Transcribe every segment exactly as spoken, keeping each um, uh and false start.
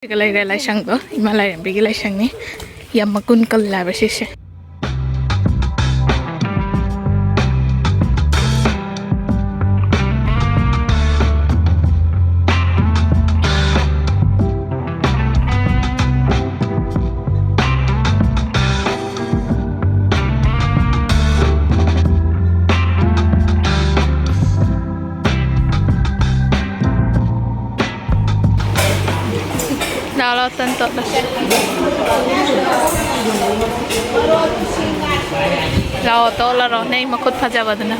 ꯁꯤꯒ ꯂꯩꯔꯦ ꯂꯥꯏꯁꯪꯗꯣ, ꯏꯃꯥ ꯂꯥꯏꯔꯦꯝꯕꯤꯒꯤ ꯂꯥꯏꯁꯪꯅꯤ꯫ ꯌꯥꯝ ꯃꯒꯨꯟ ꯀꯜꯂꯦ ꯍꯥꯏꯕ ꯁꯤꯁꯦ꯫ ꯂꯥꯛꯑꯣ, ꯂꯥꯛꯑꯣ, ꯇꯟ ꯇꯣꯠꯂꯁꯤ꯫ ꯂꯥꯛꯑꯣ, ꯇꯣꯠꯂꯔꯣ, ꯅꯪ ꯃꯈꯨꯠ ꯐꯖꯕꯗꯨꯅ꯫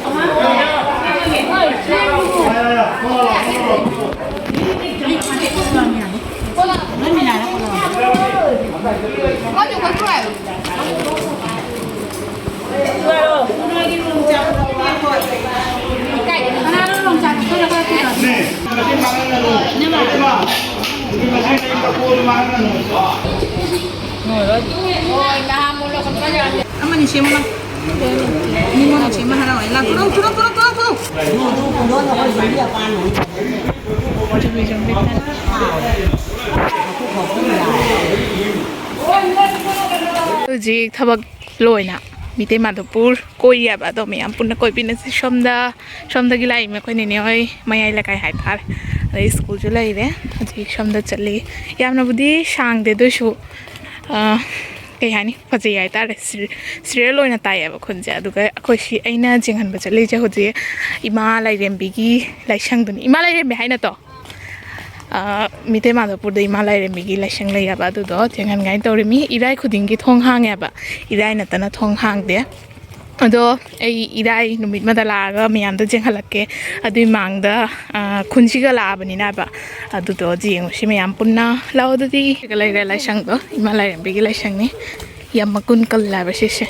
ꯑꯃꯅꯤ ꯁꯦꯝꯃꯣ ꯅꯪ꯫ ꯃꯤꯉꯣꯟꯗ ꯁꯦꯝꯕ ꯍꯔꯥꯎꯋꯦ꯫ ꯂꯥꯛ, ꯊꯨꯔꯣ, ꯊꯨꯔꯣ, ꯊꯨꯔꯣ, ꯊꯨꯔꯣ꯫ ꯍꯧꯖꯤꯛ ꯊꯕꯛ ꯂꯣꯏꯅ ꯃꯤꯇꯩ ꯃꯥꯙꯕꯄꯨꯔ ꯀꯣꯏꯔꯤꯑꯕ꯫ ꯑꯗꯣ ꯃꯌꯥꯝ ꯄꯨꯟꯅ ꯀꯣꯏꯕꯤꯅꯁꯤ꯫ ꯁꯣꯝꯗ, ꯁꯣꯝꯗꯒꯤ ꯂꯥꯛꯏ ꯑꯩꯈꯣꯏ ꯅꯦꯅꯦ ꯍꯣꯏ ꯃꯌꯥꯏ ꯂꯩꯀꯥꯏ ꯍꯥꯏꯇꯥꯔꯦ꯫ ꯑꯗꯩ ꯁ꯭ꯀꯨꯜꯁꯨ ꯂꯩꯔꯦ꯫ ꯍꯧꯖꯤꯛ ꯁꯣꯝꯗ ꯆꯠꯂꯤ꯫ ꯌꯥꯝꯅꯕꯨꯗꯤ ꯁꯥꯡꯗꯦ, ꯑꯗꯨꯏꯁꯨ, ꯑ, ꯀꯩ ꯍꯥꯏꯅꯤ, ꯐꯖꯩ ꯍꯥꯏꯇꯥꯔꯦ꯫ ꯁꯤꯔꯤꯌꯦꯜ ꯑꯣꯏꯅ ꯇꯥꯏꯌꯦꯕ ꯈꯨꯟꯁꯦ꯫ ꯑꯗꯨꯒ ꯑꯩꯈꯣꯏ ꯁꯤ ꯑꯩꯅ ꯌꯦꯡꯍꯟꯕ ꯆꯠꯂꯤꯁꯦ ꯍꯧꯖꯤꯛ ꯏꯃꯥ ꯂꯥꯏꯔꯦꯝꯕꯤꯒꯤ ꯂꯥꯏꯁꯪꯗꯨꯅꯤ꯫ ꯏꯃꯥ ꯂꯥꯏꯔꯦꯝꯕꯤ ꯍꯥꯏ ꯅꯠꯇ꯭ꯔꯣ? ꯑ, ꯃꯤꯇꯩ ꯃꯥꯙꯕꯄꯨꯔꯗ ꯏꯃꯥ ꯂꯥꯏꯔꯦꯝꯕꯤꯒꯤ ꯂꯥꯏꯁꯪ ꯂꯩꯌꯦꯕ꯫ ꯑꯗꯨꯗꯣ ꯌꯦꯡꯍꯟꯉꯥꯏ ꯇꯧꯔꯤꯃꯤ꯫ ꯏꯔꯥꯏ ꯈꯨꯗꯤꯡꯒꯤ ꯊꯣꯡ ꯍꯥꯡꯉꯦꯕ꯫ ꯏꯔꯥꯏ ꯅꯠꯇꯅ ꯊꯣꯡ ꯍꯥꯡꯗꯦ꯫ ꯑꯗꯣ ꯑꯩ ꯏꯔꯥꯏ ꯅꯨꯃꯤꯠ ꯑꯃꯗ ꯂꯥꯛꯑꯒ ꯃꯌꯥꯝꯗ ꯌꯦꯡꯍꯜꯂꯛꯀꯦ꯫ ꯑꯗꯨꯏ ꯃꯥꯡꯗ, ꯑ, ꯈꯨꯟꯁꯤꯒ ꯂꯥꯛꯑꯕꯅꯤꯅꯕ꯫ ꯑꯗꯨꯗꯣ ꯌꯦꯡꯉꯨꯁꯤ ꯃꯌꯥꯝ ꯄꯨꯟꯅ꯫ ꯂꯥꯛꯑꯣ ꯑꯗꯨꯗꯤ꯫ ꯁꯤꯒ ꯂꯩꯔꯦ ꯂꯥꯏꯁꯪꯗꯣ, ꯏꯃꯥ ꯂꯥꯏꯔꯦꯝꯕꯤꯒꯤ ꯂꯥꯏꯁꯪꯅꯤ꯫ ꯌꯥꯝ ꯃꯒꯨꯟ ꯀꯜꯂꯦ ꯍꯥꯏꯕ ꯁꯤꯁꯦ꯫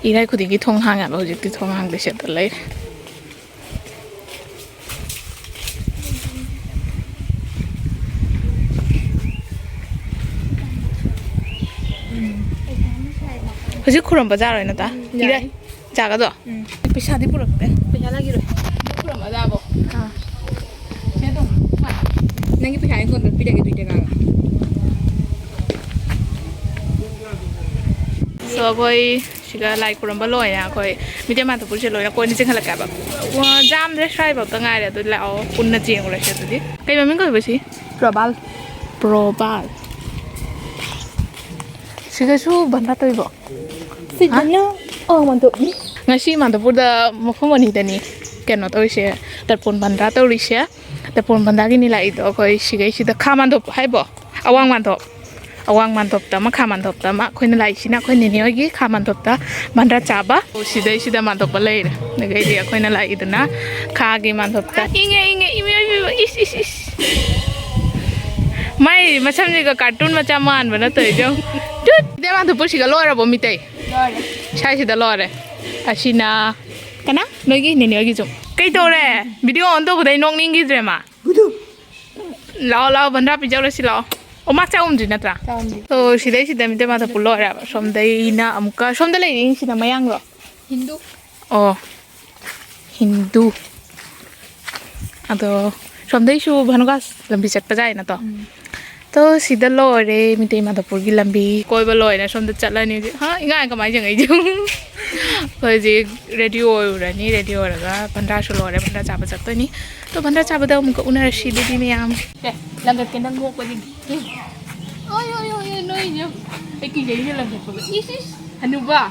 ꯏꯔꯥꯏ ꯈꯨꯗꯤꯡꯒꯤ ꯊꯣꯡ ꯍꯥꯡꯉꯦꯕ, ꯍꯧꯖꯤꯛꯇꯤ ꯊꯣꯡ ꯍꯥꯡꯗꯦ, ꯁꯤꯗ ꯂꯩꯔꯦ꯫ ꯍꯧꯖꯤꯛ ꯈꯨꯔꯨꯝꯕ ꯌꯥꯔꯣꯏ ꯅꯠꯇ꯭ꯔꯥ? ꯌꯥꯏ꯫ ꯏꯔꯥꯏ ꯆꯥꯒꯗꯣ? ꯎꯝ꯫ ꯄꯩꯁꯥꯗꯤ ꯄꯨꯔꯛꯇꯦ꯫ ꯄꯩꯁꯥ ꯂꯥꯛꯈꯤꯔꯣꯏ꯫ ꯈꯨꯔꯨꯝꯕ ꯌꯥꯕꯣ? ꯑꯥ꯫ ꯁꯦ ꯑꯗꯨꯝ꯫ ꯅꯪꯒꯤ ꯄꯩꯁꯥ ꯑꯩꯉꯣꯟꯗ ꯄꯤꯔꯒꯦ ꯑꯗꯨꯏ ꯖꯒꯥꯗ꯫ ꯑꯗꯣ ꯑꯩꯈꯣꯏ ꯁꯤꯒ ꯂꯥꯏ ꯈꯨꯔꯝꯕ ꯂꯣꯏꯅ ꯑꯩꯈꯣꯏ ꯃꯤꯇꯩ ꯃꯥꯟꯇꯣꯄꯨꯔꯁꯦ ꯂꯣꯏꯅ ꯀꯣꯏꯅ ꯆꯦꯟꯈꯠꯂꯛꯀꯦꯕ꯫ ꯋꯥ, ꯖꯥꯝꯗ ꯁ꯭ꯋꯥꯏꯐꯥꯎꯇ ꯉꯥꯏꯔꯦ꯫ ꯑꯗꯨ ꯂꯥꯛꯑꯣ, ꯄꯨꯟꯅ ꯆꯦꯟꯈ꯭ꯔꯁꯦ꯫ ꯑꯗꯨꯗꯤ ꯀꯩ ꯃꯃꯤꯡ ꯀꯧꯕ ꯁꯤ? ꯄ꯭ꯔꯣꯕꯥꯜ꯫ ꯄ꯭ꯔꯣꯕꯥꯜ꯫ ꯁꯤꯗꯁꯨ ꯕꯟꯗꯥ ꯇꯧꯏꯕꯣ? ꯁꯤꯗꯅ ꯑꯣ, ꯃꯥꯟꯇꯣꯞꯅꯤ꯫ ꯉꯁꯤ ꯃꯥꯟꯇꯣꯄꯨꯔꯗ ꯃꯐꯝ ꯑꯅꯤꯗꯅꯤ ꯀꯩꯅꯣ ꯇꯧꯔꯤꯁꯦ, ꯇꯔꯄꯣꯟ ꯕꯟꯗꯥ ꯇꯧꯔꯤꯁꯦ꯫ ꯇꯔꯄꯣꯟ ꯕꯟꯗꯥꯒꯤꯅꯤ ꯂꯥꯛꯏꯗꯣ ꯑꯩꯈꯣꯏ ꯁꯤꯒꯩꯁꯤꯗ꯫ ꯈꯥ ꯃꯥꯟꯇꯣꯞ ꯍꯥꯏꯕꯣ? ꯑꯋꯥꯡ ꯃꯥꯟꯇꯣꯞ꯫ ꯑꯋꯥꯡ ꯃꯥꯟꯇꯣꯞꯇ ꯑꯃ, ꯈꯥ ꯃꯥꯟꯇꯣꯞꯇ ꯑꯃ꯫ ꯑꯩꯈꯣꯏꯅ ꯂꯥꯛꯏꯁꯤꯅ ꯑꯩꯈꯣꯏ ꯅꯦꯅꯦ ꯍꯣꯏꯒꯤ ꯈꯥ ꯃꯥꯟꯇꯣꯞꯇ ꯕꯟꯗꯥ ꯆꯥꯕ꯫ ꯑꯣ, ꯁꯤꯗꯩꯁꯤꯗ ꯃꯥꯟꯇꯣꯞꯄ ꯂꯩꯔꯦ꯫ ꯑꯗꯒꯤꯗꯤ ꯑꯩꯈꯣꯏꯅ ꯂꯥꯛꯏꯗꯨꯅ ꯈꯥꯒꯤ ꯃꯥꯟꯇꯣꯞꯇ꯫ ꯏꯪꯉꯦ, ꯏꯪꯉꯦ, ꯏꯃꯥ, ꯏꯃꯥ, ꯏꯁ, ꯏꯁ, ꯏꯁ꯫ ꯃꯥꯏ ꯃꯁꯝꯁꯤꯒ ꯀꯥꯔꯇꯨꯟ ꯃꯆꯥ ꯃꯥꯟꯕ ꯅꯠꯇ꯭ꯔꯣ, ꯏꯕꯦꯝ? ꯇꯨꯠ! ꯏꯕꯦꯝ, ꯃꯥꯟꯇꯣꯄꯨꯔꯁꯤꯒ ꯂꯣꯏꯔꯕꯣ, ꯃꯤꯇꯩ? ꯂꯣꯏꯔꯦ꯫ ꯁ꯭ꯋꯥꯏꯁꯤꯗ ꯂꯣꯏꯔꯦ꯫ ꯑꯁꯤꯅ ꯀꯅꯥ? ꯅꯣꯏꯒꯤ ꯅꯦꯅꯦ ꯍꯣꯏꯒꯤ ꯌꯨꯝ꯫ ꯀꯩ ꯇꯧꯔꯦ? ꯚꯤꯗꯤꯑꯣ ꯑꯣꯟ ꯇꯧꯕꯗꯩ ꯅꯣꯛꯅꯤꯡꯈꯤꯗ꯭ꯔꯦ ꯃꯥ꯫ ꯂꯥꯛꯑꯣ, ꯂꯥꯛꯑꯣ, ꯕꯟꯗ꯭ꯔꯥ ꯄꯤꯖꯧꯔꯁꯤ ꯂꯥꯛꯑꯣ꯫ ꯑꯣ, ꯃꯥ ꯆꯥꯛ ꯎꯝꯗ꯭ꯔꯤ ꯅꯠꯇ꯭ꯔꯥ? ꯆꯥꯛ ꯎꯝꯗ꯭ꯔꯤ꯫ ꯑꯣ, ꯁꯤꯗꯩꯁꯤꯗ ꯃꯤꯇꯩ ꯃꯥꯟꯇꯣꯄꯨꯔ ꯂꯣꯏꯔꯦꯕ꯫ ꯁꯣꯝꯗꯩꯅ ꯑꯃꯨꯛꯀ, ꯁꯣꯝꯗ ꯂꯩꯔꯤꯁꯤꯅ ꯃꯌꯥꯡꯂꯣ? ꯍꯤꯟꯗꯨ꯫ ꯑꯣ, ꯍꯤꯟꯗꯨ꯫ ꯑꯗꯣ ꯁꯣꯝꯗꯩꯁꯨ ꯚꯥꯅꯨꯒꯥꯁ ꯂꯝꯕꯤ ꯆꯠꯄ ꯌꯥꯏꯅꯀꯣ꯫ ꯎꯝ꯫ ꯇꯣ, ꯁꯤꯗ ꯂꯣꯏꯔꯦ ꯃꯤꯇꯩ ꯃꯥꯟꯇꯣꯄꯨꯔꯒꯤ ꯂꯝꯕꯤ꯫ ꯀꯣꯏꯕ ꯂꯣꯏꯔꯦ꯫ ꯁꯣꯝꯗ ꯆꯠꯂꯅꯤ ꯍꯧꯖꯤꯛ꯫ ꯍꯥ, ꯏꯉꯥꯏ ꯀꯃꯥꯏꯅ ꯆꯪꯉꯛꯏꯁꯦ? ꯑꯩꯈꯣꯏ ꯍꯧꯖꯤꯛ ꯔꯦꯗꯤ ꯑꯣꯏꯔꯨꯔꯅꯤ꯫ ꯔꯦꯗꯤ ꯑꯣꯏꯔꯒ ꯚꯟꯗꯥꯁꯨ ꯂꯣꯏꯔꯦ꯫ ꯚꯟꯗꯥ ꯆꯥꯕ ꯆꯠꯇꯣꯏꯅꯤ꯫ ꯇꯣ, ꯚꯟꯗꯥ ꯆꯥꯕꯗ ꯑꯃꯨꯛꯀ ꯎꯅꯔꯁꯤ ꯑꯗꯨꯗꯤ ꯃꯌꯥꯝ꯫ ꯑꯦ, ꯂꯪꯒꯠꯀꯦ ꯅꯪ ꯅꯣꯛꯄꯒꯤꯗꯤ꯫ ꯑꯣꯏ, ꯑꯣꯏ, ꯑꯣꯏ, ꯑꯣꯏ, ꯅꯣꯏꯁꯦ꯫ ꯑꯩ ꯀꯤꯖꯩꯅꯦ ꯂꯪꯒꯠꯄꯒ꯫ ꯏꯁ, ꯏꯁ, ꯍꯅꯨꯕ꯫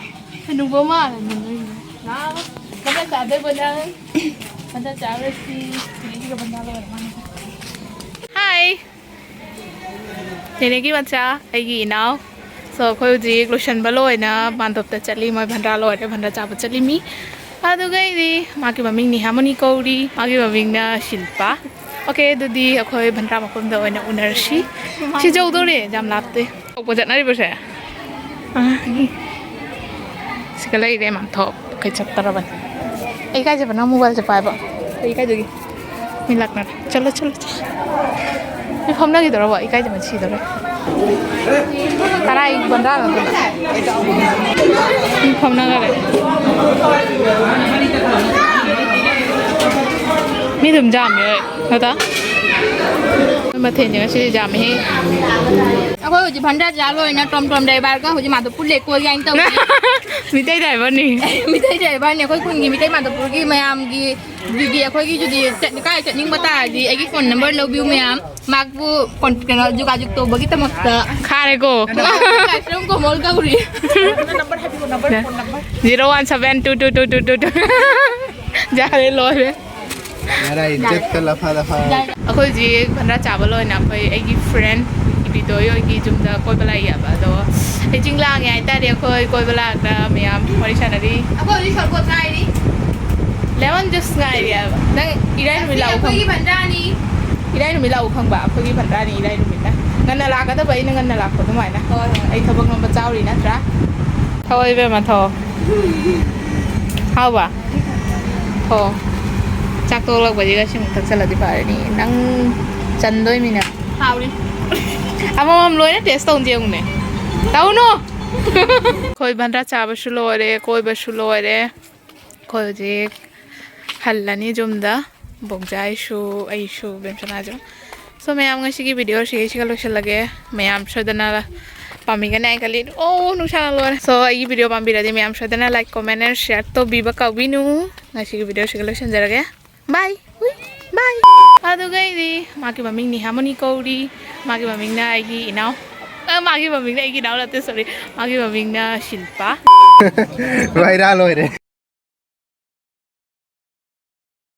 ꯍꯅꯨꯕ ꯃꯥꯜꯂꯦ ꯅꯣꯏꯁꯦ꯫ ꯂꯥꯛꯑꯣ꯫ ꯚꯟꯗꯥ ꯆꯥꯗꯣꯏꯕ ꯅꯪ꯫ ꯚꯟꯗꯥ ꯆꯥꯔꯨꯔꯁꯤ꯫ ꯁꯤꯒ ꯚꯟꯗꯥ ꯂꯣꯏꯔꯦ ꯃꯥꯅ꯫ ꯍꯥꯏ꯫ ꯅꯦꯅꯦꯒꯤ ꯃꯆꯥ, ꯑꯩꯒꯤ ꯏꯅꯥꯎ꯫ So, ꯑꯩꯈꯣꯏ ꯍꯧꯖꯤꯛ ꯂꯣꯏꯁꯟꯕ ꯂꯣꯏꯅ ꯃꯥꯟꯗꯣꯞꯇ ꯆꯠꯂꯤ꯫ ꯃꯣꯏ ꯚꯟꯗꯥ ꯂꯣꯏꯔꯦ, ꯚꯟꯗꯥ ꯆꯥꯕ ꯆꯠꯂꯤ ꯃꯤ꯫ ꯑꯗꯨꯒ ꯑꯩꯗꯤ, ꯃꯥꯒꯤ ꯃꯃꯤꯡ ꯅꯤꯍꯥꯃꯅꯤ ꯀꯧꯔꯤ, ꯃꯥꯒꯤ ꯃꯃꯤꯡꯅ ꯁꯤꯜꯄꯥ꯫ ꯑꯣꯀꯦ, ꯑꯗꯨꯗꯤ ꯑꯩꯈꯣꯏ ꯚꯟꯗꯥ ꯃꯐꯝꯗ ꯑꯣꯏꯅ ꯎꯅꯔꯁꯤ꯫ ꯁꯤ ꯌꯧꯗꯧꯔꯦ, ꯌꯥꯝ ꯂꯥꯞꯇꯦ꯫ ꯊꯣꯛꯄ ꯆꯠꯅꯔꯤꯕꯁꯦ꯫ ꯑꯥ, ꯁꯤꯒ ꯂꯩꯔꯦ ꯃꯥꯟꯊꯣꯛ꯫ ꯑꯩꯈꯣꯏ ꯆꯠꯇꯧꯔꯕꯅꯤ꯫ ꯑꯩ ꯏꯀꯥꯏꯖꯕꯅ ꯃꯣꯕꯥꯏꯜꯁꯦ ꯄꯥꯏꯕ꯫ ꯑꯩ ꯏꯀꯥꯏꯖꯒꯦ꯫ ꯃꯤ ꯂꯥꯛꯅꯔꯦ꯫ ꯆꯠꯂꯣ, ꯆꯠꯂꯣ, ꯆꯠꯂꯣ꯫ ꯃꯤ ꯐꯝꯅꯈꯤꯗꯧꯔꯕꯣ? ꯏꯀꯥꯏꯖꯕꯅ ꯁꯤꯗꯧꯔꯦ꯫ ꯀꯔꯥꯏ ꯕꯟꯗ꯭ꯔꯥꯅꯣ ꯑꯗꯨꯅ? ꯃꯤ ꯐꯝꯅꯈꯔꯦ꯫ ꯃꯤ ꯑꯗꯨꯝ ꯌꯥꯝꯃꯦ ꯍꯣꯏ꯫ ꯅꯠꯇ꯭ꯔꯥ? ꯃꯣꯏ ꯃꯊꯦꯜꯁꯦ ꯉꯁꯤꯗꯤ ꯌꯥꯝꯃꯦꯍꯦ꯫ ꯑꯩꯈꯣꯏ ꯍꯧꯖꯤꯛ ꯚꯟꯗꯥꯔ ꯆꯥ ꯂꯣꯏꯅ ꯇ꯭ꯔꯣꯝ ꯇ꯭ꯔꯣꯝ ꯗ꯭ꯔꯥꯏꯚꯔꯒ ꯍꯧꯖꯤꯛ ꯃꯥꯗꯣ ꯄꯨꯜꯂꯦ ꯀꯣꯏꯒꯦ ꯍꯥꯏꯅ ꯇꯧꯔꯤ꯫ ꯃꯤꯇꯩ ꯗ꯭ꯔꯥꯏꯚꯔꯅꯤ꯫ ꯃꯤꯇꯩ ꯗ꯭ꯔꯥꯏꯚꯔꯅꯤ ꯑꯩꯈꯣꯏ ꯈꯨꯟꯒꯤ ꯃꯤꯇꯩ ꯃꯥꯗꯣꯄꯨꯔꯒꯤ ꯃꯌꯥꯝꯒꯤ ꯖꯨꯗꯤ ꯑꯩꯈꯣꯏꯒꯤ ꯖꯨꯗꯤ ꯆꯠ- ꯀꯥꯏ ꯆꯠꯅꯤꯡꯕ ꯇꯥꯔꯗꯤ ꯑꯩꯒꯤ ꯐꯣꯟ ꯅꯝꯕꯔ ꯂꯧꯕꯤꯌꯨ ꯃꯌꯥꯝ꯫ ꯃꯥꯕꯨ ꯀꯣꯟ- ꯀꯩꯅꯣ ꯖꯨꯒꯥꯖꯨꯒ ꯇꯧꯕꯒꯤꯗꯃꯛꯇ ꯈꯥꯔꯦꯀꯣ꯫ ꯀꯥꯏꯁꯔꯝ ꯀꯣꯃꯣꯜ ꯀꯧꯔꯤ꯫ Zero one seven two two two two two two꯫ ꯌꯥꯔꯦ ꯂꯣꯏꯔꯦ꯫ ꯉꯔꯥꯡ ꯏꯖꯠꯀ ꯂꯐꯥ ꯂꯐꯥ꯫ ꯑꯩꯈꯣꯏ ꯍꯧꯖꯤꯛ ꯚꯟꯗꯥꯔ ꯆꯥꯕ ꯂꯣꯏꯅ ꯑꯩꯈꯣꯏ ꯑꯩꯒꯤ ꯐ꯭ꯔꯦꯟ ꯏꯕꯤꯇꯣꯏ ꯍꯣꯏꯒꯤ ꯌꯨꯝꯗ ꯀꯣꯏꯕ ꯂꯥꯛꯏꯌꯦꯕ꯫ ꯑꯗꯣ ꯍꯩꯖꯤꯡ ꯂꯥꯡꯉꯦ ꯍꯥꯏꯇꯥꯔꯦ꯫ ꯑꯩꯈꯣꯏ ꯀꯣꯏꯕ ꯂꯥꯛꯇ ꯃꯌꯥꯝ ꯋꯥꯔꯤ ꯁꯥꯟꯅꯔꯤ꯫ ꯑꯩꯈꯣꯏ ꯍꯧꯖꯤꯛ ꯁꯣꯔꯠꯀꯠ ꯉꯥꯏꯔꯤ꯫ ꯂꯦꯃꯟ ꯖꯨꯁ ꯉꯥꯏꯔꯤꯌꯦꯕ꯫ ꯅꯪ ꯏꯔꯥꯏ ꯅꯨꯃꯤꯠ ꯂꯥꯛꯎ ꯈꯪꯕ꯭ꯔꯥ? ꯑꯩꯈꯣꯏꯒꯤ ꯚꯟꯗꯥꯔꯅꯤ꯫ ꯏꯔꯥꯏ ꯅꯨꯃꯤꯠ ꯂꯥꯛꯎ ꯈꯪꯕ? ꯑꯩꯈꯣꯏꯒꯤ ꯚꯟꯗꯥꯔꯅꯤ ꯏꯔꯥꯏ ꯅꯨꯃꯤꯠꯅ꯫ ꯉꯟꯅ ꯂꯥꯛꯀꯗꯕ ꯑꯩꯅ ꯉꯟꯅ ꯂꯥꯛꯄ ꯑꯗꯨꯃꯥꯏꯅ꯫ ꯍꯣꯏ, ꯍꯣꯏ꯫ ꯑꯩ ꯊꯕꯛ ꯅꯣꯝꯕ ꯆꯥꯎꯔꯤ ꯅꯠꯇ꯭ꯔꯥ? ꯊꯛꯑꯣ ꯏꯕꯦꯝꯃ, ꯊꯛꯑꯣ꯫ ꯍꯥꯎꯕ? ꯊꯛꯑꯣ꯫ ꯆꯥꯛ ꯇꯣꯛꯂꯛꯄꯁꯤꯒ ꯁꯤꯃꯨꯛ ꯊꯛꯆꯜꯂꯗꯤ ꯐꯔꯅꯤ꯫ ꯅꯪ ꯆꯟꯗꯣꯏꯃꯤꯅ꯫ ꯍꯥꯎꯔꯤ꯫ ꯑꯃꯃꯝ ꯂꯣꯏꯅ ꯇꯦꯁ ꯇꯧꯅ ꯌꯦꯡꯉꯨꯅꯦ꯫ ꯇꯧꯅꯨ! ꯑꯩꯈꯣꯏ ꯚꯟꯗ꯭ꯔꯥ ꯆꯥꯕꯁꯨ ꯂꯣꯏꯔꯦ, ꯀꯣꯏꯕꯁꯨ ꯂꯣꯏꯔꯦ꯫ ꯑꯩꯈꯣꯏ ꯍꯧꯖꯤꯛ ꯍꯜꯂꯅꯤ ꯌꯨꯝꯗ꯫ ꯕꯣꯛꯖꯥꯏꯁꯨ, ꯑꯩꯁꯨ, ꯕꯦꯝꯁꯅꯥꯁꯨ꯫ So, ꯃꯌꯥꯝ, ꯉꯁꯤꯒꯤ ꯚꯤꯗꯤꯑꯣꯁꯤ ꯁꯤꯒ ꯂꯣꯏꯁꯤꯜꯂꯒꯦ꯫ ꯃꯌꯥꯝ ꯁꯣꯏꯗꯅ ꯄꯥꯝꯕꯤꯒꯅꯤ ꯍꯥꯏꯅ ꯈꯜꯂꯤ꯫ ꯑꯣ, ꯅꯨꯡꯁꯥꯅ ꯂꯣꯏꯔꯦ꯫ So, ꯑꯩꯒꯤ ꯚꯤꯗꯤꯑꯣ ꯄꯥꯝꯕꯤꯔꯗꯤ ꯃꯌꯥꯝ ꯁꯣꯏꯗꯅ like, comment, and share ꯇꯧꯕꯤꯕ ꯀꯥꯎꯕꯤꯅꯨ꯫ ꯉꯁꯤꯒꯤ ꯚꯤꯗꯤꯑꯣꯁꯤꯒ ꯂꯣꯏꯁꯤꯟꯖꯔꯒꯦ꯫ Bye꯫ Bye꯫ ꯑꯗꯨꯒ ꯑꯩꯗꯤ ꯃꯥꯒꯤ ꯃꯃꯤꯡ ꯅꯤꯍꯥꯃꯅꯤ ꯀꯧꯔꯤ꯫ ꯃꯥꯒꯤ ꯃꯃꯤꯡꯅ ꯑꯩꯒꯤ ꯏꯅꯥꯎ꯫ ꯑ, ꯃꯥꯒꯤ ꯃꯃꯤꯡꯅ ꯑꯩꯒꯤ ꯏꯅꯥꯎ ꯅꯠꯇꯦ, sorry꯫ ꯃꯥꯒꯤ ꯃꯃꯤꯡꯅ ꯁꯤꯜꯄꯥ꯫ ꯚꯥꯏꯔꯥꯜ ꯑꯣꯏꯔꯦ꯫